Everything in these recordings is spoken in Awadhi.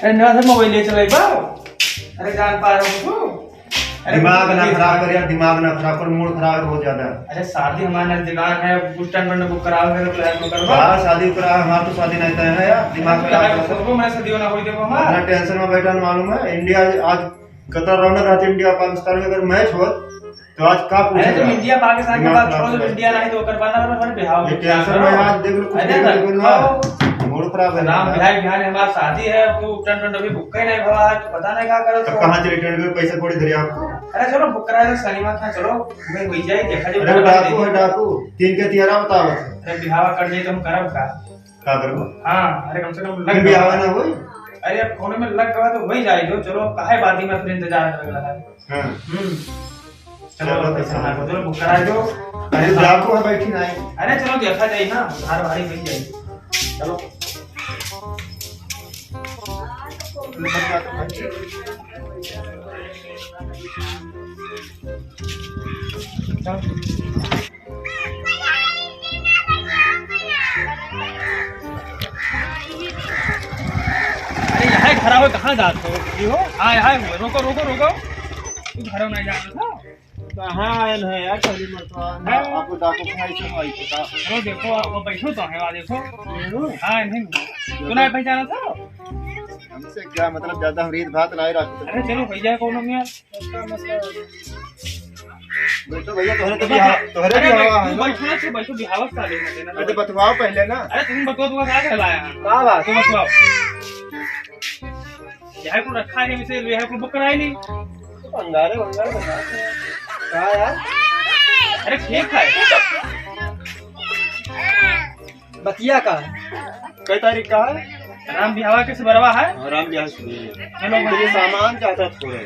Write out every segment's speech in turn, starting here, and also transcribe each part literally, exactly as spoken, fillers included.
अरे नया से मोबाइल ले चले बा। अरे जान पा रहे हो तू? अरे दिमाग ना खराब कर यार, दिमाग ना खराब कर, मूड खराब है बहुत ज्यादा। अरे शादी हमारे नजदीकान है, कुछ टेंट वेंट बुक कराओ, मेरे प्लान को करवा। हाँ, शादी करा, हमार तो शादी नहीं तय है यार, दिमाग खराब कर। तो मैं शादी होना हुई देखो हमारा। अपना टेंशन में बैठा न मालूम है, इंडिया आज कतर रौनक रहती इंडिया पाकिस्तान में, अगर मैच होत तो आज का पूछे अरे तुम जाए? इंडिया पाकिस्तान के दिमाग बात खराब छोड़ो, तुम कर इंडिया नहीं तो ओकर बाद ना हमारे बिहाव ये के टेंशन में आज देख लो, कुछ अरे देख ना, लो ना। खाओ। मूड खराब है राम ना। बिहारी बिहारी हमारी शादी है, अब तू टेंट वेंट अभी बुक ही नहीं भवा है, तो पता नहीं क्या करो तब तो। कहाँ चले टेंट में पैसे कौड़ी धरे आपको? अरे चलो बुक करा दो, सलीमा के यहाँ चलो, वहीं हुई जाए, देखा जाए अरे उधर डाकू देखिए। है डाकू, तीन के तियारा बताओ। अरे बिहाव कर दिए तो हम करब का? का करबो? हाँ, अरे कम से कम फिर लग भी गवा। आवे ना होई? अरे अब कोनो में लग गवा तो वही जाए दो, चलो काहे बात ही में फिर इंतजार कर रहा है। हाँ। हम्म। चलो, चलो, पैसा चलो। ना दो, चलो, बुक करा दो। अरे, जाको है, बैठी ना है। अरे, चलो, देखा जाए ना, उधार भारी मिल जाए। चलो। चलो। अरे, यहाँ खड़ा हो, कहाँ जात हो? ये हो? हाँ, यहाँ हो। रोको, रोको, रोको। तू घर नहीं जाना था? कहाँ आयल है यार, पहली मरतबा? हाँ। आपको डाकू भाई से भाई पता। चलो देखो, आप बैठो तो है, वहाँ देखो। हाँ, नहीं। तू नहीं पहचाना था? हमसे क्या मतलब, ज्यादा हम रीत भात नहीं रखते। अरे चलो भैया, कौन हम यार? बैठो भैया, तोहरे तो बैठो। बिहाव, तोहरे अरे बिहाव भाई, है तू ना? बैठो ना, तू बैठो, बिहाव का लेना देना। अरे बतवाओ पहले ना। अरे तुम बतवाओ, तुम्हारा क्या कहलाया? का बात? तुम बतवाओ। यह को रखा है, इसे यह को बुक कराई नहीं। तो भंगारे, भंगारे बता। का यार? अरे ठीक है। बतिया का है? कई तारीख का है? राम बिहावा के सुबरवा है। हाँ, राम बिहावा के सुबरवा। चलो, तो ये सामान चाहता थोड़ा।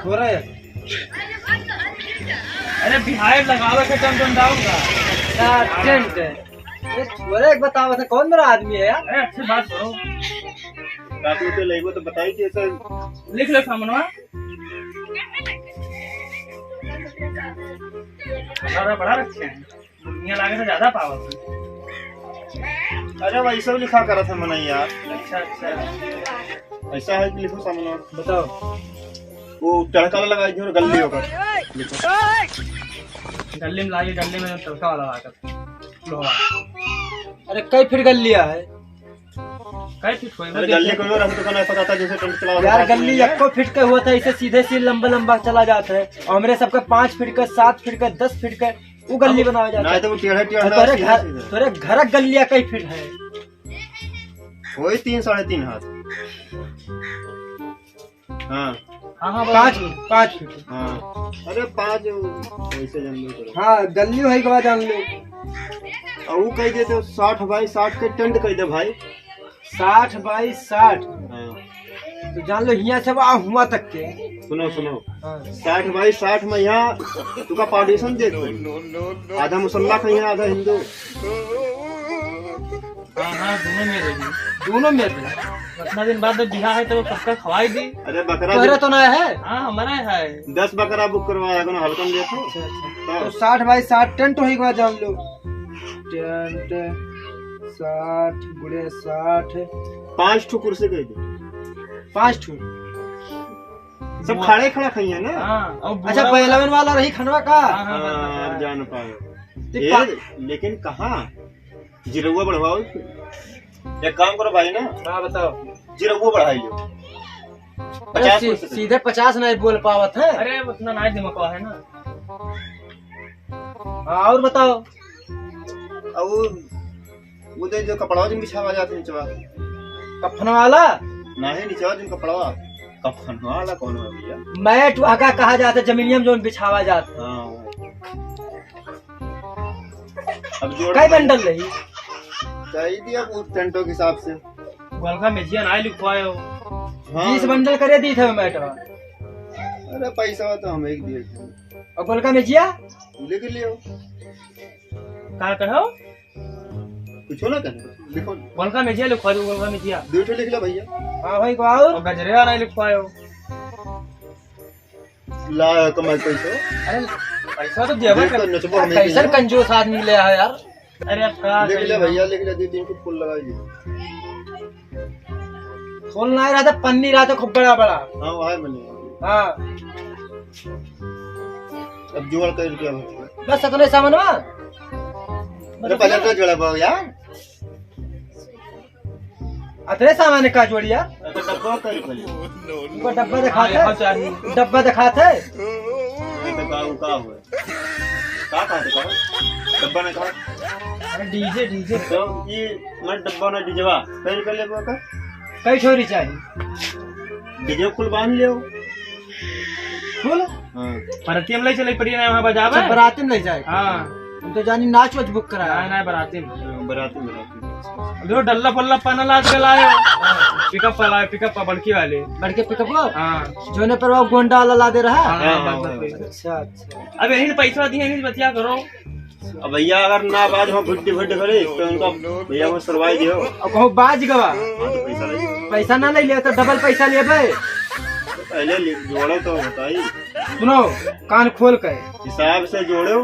हो रहा है। अरे बिहार लगावे के टन टन डाउन का। अच्छा, टेंट। ये छोरे एक बताओ, तो कौन बड़ा आदमी है यार? अरे अच्छी बात करो। रात में तो लेगो तो बताई कि ऐसा लिख लो सामनवा। बड़ा, बड़ा रखे हैं। दुनिया लागे तो ज्यादा पावत है। अरे वैसे भी लिखा करत है मनई यार। अच्छा, अच्छा। ऐसा है कि लिखो सामने। बताओ। वो तड़का वाला लगाई जो गल्ली होगा। गल्ली में लाइए, गल्ली में तड़का वाला लागत। लोहा। अरे कई फीट गल्ली है? कई फीट होई? अरे गल्ली को रंग तो ना पता था जैसे टेंट चलाओ यार, गल्ली एको फीट का हुआ था, इसे सीधे सीधे लंबा लंबा चला जाता है। और हमरे सबका पाँच फीट का, सात फीट का, दस फीट का वो गल्ली बनावे जाता है। ना तो वो टेढ़ा टेढ़ा तोरे सीधा घर, सीधा। तोरे घर गल्लिया कई फीट है? वही तीन, साढ़े तीन हाथ। हाँ। हाँ, हाँ, पाँच, पाँच फीट। हाँ। अरे पाँच, वैसे जान लो करो। हाँ, गल्ली वही के बाद जान लो। और वो कह देते साठ बाई साठ के टेंट कह दे भाई। साठ बाई साठ। हाँ। तो जान लो हियाँ से वहाँ हुआ तक के। सुनो, सुनो। हाँ। साठ बाई साठ में यहाँ तुका पार्टीशन देख लो। आधा मुसलमान है यहाँ, आधा हिंदू। हाँ, हाँ, दोनों में रही। दोनों में रही। इतना दिन बाद जब बिहा है तो पक्का खवाई दी। अरे बकरा तोहरा भी तो ना है? हाँ, हमारा है। दस बकरा बुक करवाया, कोनो हल्का में देखो। अच्छा, अच्छा। हाँ। तो साठ बाई साठ टेंट होई बा जान लो। टेंट साठ गुणे साठ। पाँच ठो कुर्सी कह दो। पाँच ठो। सब खड़े खड़ा खाइए ना। हाँ, और अच्छा, बुरा पहलवान वाला रही खनवा का? हाँ, हाँ, हाँ, हाँ, हाँ, हाँ। जान पाए। तो ए, पा- लेकिन कहाँ? जिरौआ बढ़वाओ। एक काम करो भाई ना। हाँ, बताओ। जिरौआ बढ़ाई लो। अरे पचास सी-, कुर्सी। सीधे पचास नहीं बोल पावत है। अरे, उतना नहीं दिमाग है ना। हाँ, और बताओ। अब वो, वो दे जो कपड़वा जिन बिछावा जात है निचवा। कफन वाला? नहीं, निचवा जिन कपड़वा। कफन वाला कौन है भैया? मैट वहका कहा जाता है, जमीनिया में जोन बिछावा जाता है। हाँ। अब जोड़ कई बंडल रही? चाहिए दिया वो टेंटों के हिसाब से। गोलका मेजिया ना लिखवायो। हाँ। बीस बंडल करे दी थे मैटवा। अरे पैसा तो हम एक दिए थे। और गोलका मेजिया? लिख लियो। का कहो? कुछ ना कहे, लिखो। गोलका मेजिया लिखवा दो, गोलका मेजिया। दो ठो लिख लो भैया। हाँ भाई, को और? और गजरे वाला लिखवायो। ला, कमाई पैसा। अरे, पैसा तो देबे देख कर। तो नचबो हमें कैसन कहीं। कंजूस आदमी ले आया यार। अरे, अब का लिख ले करिए? भैया, लिख ले, दो तीन ठो फूल लगाई दे। खोल ना रहा था, पन्नी रहा था खूब बड़ा बड़ा। हाँ, वही बने। हाँ। अब जोड़ कई रुपया हो गया? बस अतने सामान बा। अरे पहले तो जोड़ा बा यार। अतने सामान का जोड़ी यार? अरे तो डब्बा कई रुपया? उनको डब्बा दिखाते हाँ, हैं। चार। डब्बा दिखाते हैं। अरे तो का, का हुआ? का कहा थे, कहा? डब्बा ने कहा? अरे डीजे, डीजे। तो ये मत डब्बा ना डीजेवा। कई रुपया लेबो का? कई छोरी चाहिए? डीजे कुल बांध लियो। कुल? हाँ। परती हम ले चले पड़ी ना वहाँ बजावे। अच्छा, बराती में ले जाए। हाँ। हम तो जानी नाच वाच बुक करा। ना, ना, बराती में। हाँ, बराती में, बराती में। जो डल्ला पल्ला पाना लाद के लायो। पिकअप पर लायो, पिकअप पर बड़की वाले। बड़के पिकअप पर? हाँ। जोने पर वो गोंडा वाला ला दे रहा? हाँ, हाँ, हाँ, बस, हाँ, बस, हाँ। बस। अच्छा, अच्छा। अब यही पैसा दिए, यही बतिया करो। अब भैया अगर ना बाज हो भुट्टी भुट्टी करे तो उनका भैया को सरवाई दियो। अब कहूँ बाज गवा। हाँ, तो पैसा ले। पैसा ना ले लिया तो डबल पैसा लेबे। पहले ले-, जोड़ो तो बताई। सुनो, कान खोल के। हिसाब से जोड़ो,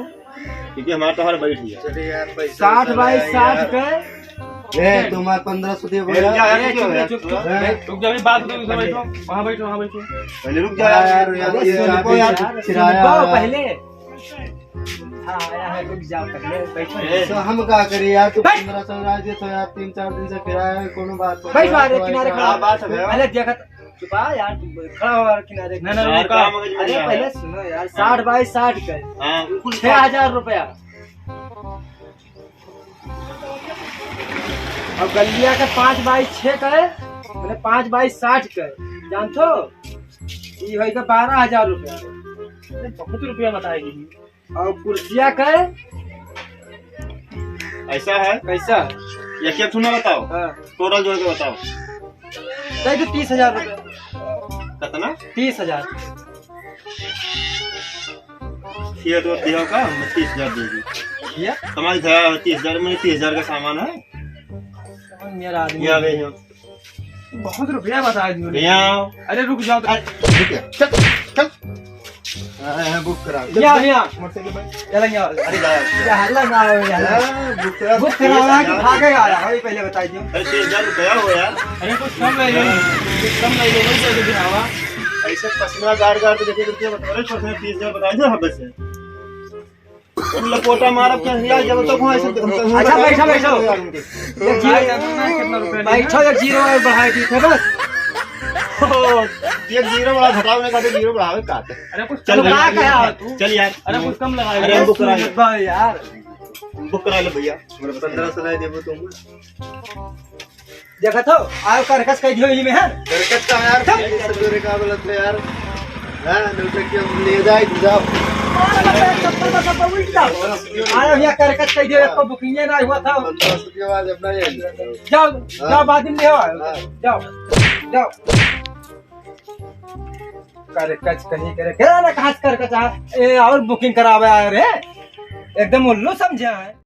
क्योंकि हमारा तो हर बैठ गया। चलिए यार, पैसा साठ वैसा बाई नहीं साठ यार। के। ए, तुम्हारे पन्द्रह सौ दिए ए, बोला। क्या यार, ए, क्यों चुप, यार? चुप, चुप। हैं? रुक जा, अभी बात करो, उधर बैठो, वहाँ बैठो, वहाँ बैठो। पहले रुक जा यार। यार, यार, अरे, ये सुन यार, लो यार, किराया सुन लो यार। पहले। हाँ, आया है, रुक जाओ पहले, बैठो। ए। तो हम का करी यार, तू बैठ। पन्द्रह सौ राज दे तो यार, तीन चार दिन से किराया है, कोनो बात नहीं। बैठ, बाहर किनारे खड़ा। हाँ, बात है। पहले देखा तो, चुपा यार, तू खड़ा हो यार किनारे। नहीं, नहीं, यार, रुका। काम अगर अरे, बढ़िया पहले है। सुनो यार, हाँ। साठ बाई साठ का है। हाँ, बिल्कुल छह हजार रुपया। और गलिया के पाँच बाई छह का है, मैंने पाँच बाई साठ का है, जानतो? ई होई तो बारह हजार रुपया। अरे, बहुत रुपया बताएगी। और कुर्सिया का है? ऐसा है? कैसा? एक एक ठो ना बताओ। हाँ। टोटल जोड़ के बताओ। दे दो तीस हजार रुपया। कितना? तीस हजार। ये तो दिया का, हम तीस हजार दे दी। भैया? कमाई था तीस हजार, मैंने तीस हजार का सामान है। समझ मेरा आदमी। ये आ गए हैं। बहुत रुपया बता दियो। भैया। अरे रुक जाओ तो। अरे, रुक जा। चल, चल। हाँ, हाँ, बुक करा। भैया, भैया। मोटरसाइकिल पे। चल, भैया। अरे, जा। ये हल्ला ना हो यार। हाँ, बुक करा। बुक करावा कि भागेगा यार, वही पहले बताई दियो। अरे, तीस हजार रुपया हो यार। अरे, कुछ कम ले लो, कुछ कम ले लो, वही पैसे दिखावा। ऐसे पसीना गाड़ गाड़ के देखे करके बता रहे, छोटे तीस हजार बता दो, हाँ, बस है। तुम लपोटा मारब क्या हिया, जब तक वहाँ से अच्छा, बैठो, बैठो। एक जीरो, कितना रुपया लिया? बैठो, एक जीरो और बढ़ाई दी थे बस। ओ, एक जीरो बड़ा घटाओ, ने कहते जीरो बढ़ावे का थे। अरे कुछ चल कम भैया, लगा, चल यार। अरे कुछ कम लगा अरे यार। बुक करा ले। भाई यार। बुक करा ले भैया। पन्द्रह सौ लाई देबो तुम। देखत हो, आयो करकस कह दियो इमे है। करकस का यार, चल। ये सब जोरे का बोलत है यार। हाँ, नौटंकी हम ले जाए, जाओ। चप्पल बस अब उल्ट जाओ। आयो यहाँ करकस कह दियो, एको बुकिंग ना हुआ था। पन्द्रह सौ के बाद अपना ये। जाओ, हाँ। जाओ, बाद में ले आओ। हाँ। जाओ, जाओ। करकस कहीं करे, क्या ना कहाँ से करकस आ? ए, और बुकिंग करावे आए रे। एकदम उल्लू समझा है।